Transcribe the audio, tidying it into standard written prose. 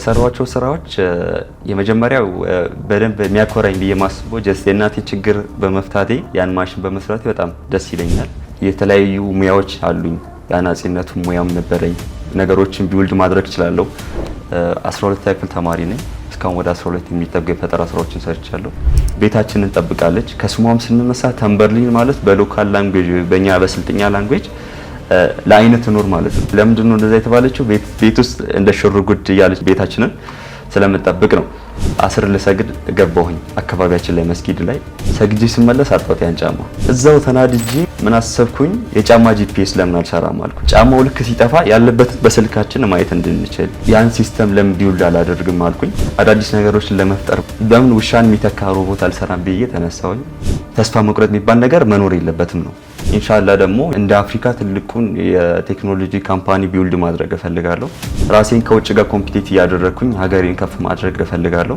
ከሰራኋቸው ስራዎች የመጀመሪያው በደንብ የሚያኮራኝ ብዬ ማስበው just የእናቴ ችግር በመፍታቴ፣ ያን ማሽን በመስራቴ በጣም ደስ ይለኛል። የተለያዩ ሙያዎች አሉኝ። የአናጺነቱ ሙያም ነበረኝ። ነገሮችን build ማድረግ እችላለሁ። 12 ክፍል ተማሪ ነኝ። እስካሁን ወደ 12 የሚጠጉ የፈጠራ ስራዎችን ሰርቻለሁ። ቤታችንን ጠብቃለች። ከስሟም ስንነሳ ተንበርሊን ማለት በ local language፣ በእኛ በስልጥኛ language ለአይን ትኑር ማለት ነው። ለምንድን ነው እንደዛ የተባለችው? ቤት ውስጥ እንደ ሽር ጉድ እያለች ቤታችንን ስለምጠብቅ ነው። አስር ልሰግድ ገባሁኝ አካባቢያችን ላይ መስጊድ ላይ። ሰግጄ ስመለስ አጣሁት ያን ጫማ። እዛው ተናድጄ ምን አሰብኩኝ? የጫማ GPS ለምን አልሰራም አልኩ። ጫማው ልክ ሲጠፋ ያለበትን በስልካችን ማየት እንድንችል ያን system ለምን build አላደርግም አልኩኝ። አዳዲስ ነገሮችን ለመፍጠር ለምን ውሻን የሚተካ ሮቦት አልሰራም ብዬ ተነሳሁኝ። ተስፋ መቁረጥ የሚባል ነገር መኖር የለበትም ነው። ኢንሻላ ደግሞ እንደ አፍሪካ ትልቁን የቴክኖሎጂ company build ማድረግ እፈልጋለሁ። ራሴን ከውጭ ጋር compete እያደረግኩኝ ሀገሬን ከፍ ማድረግ እፈልጋለሁ።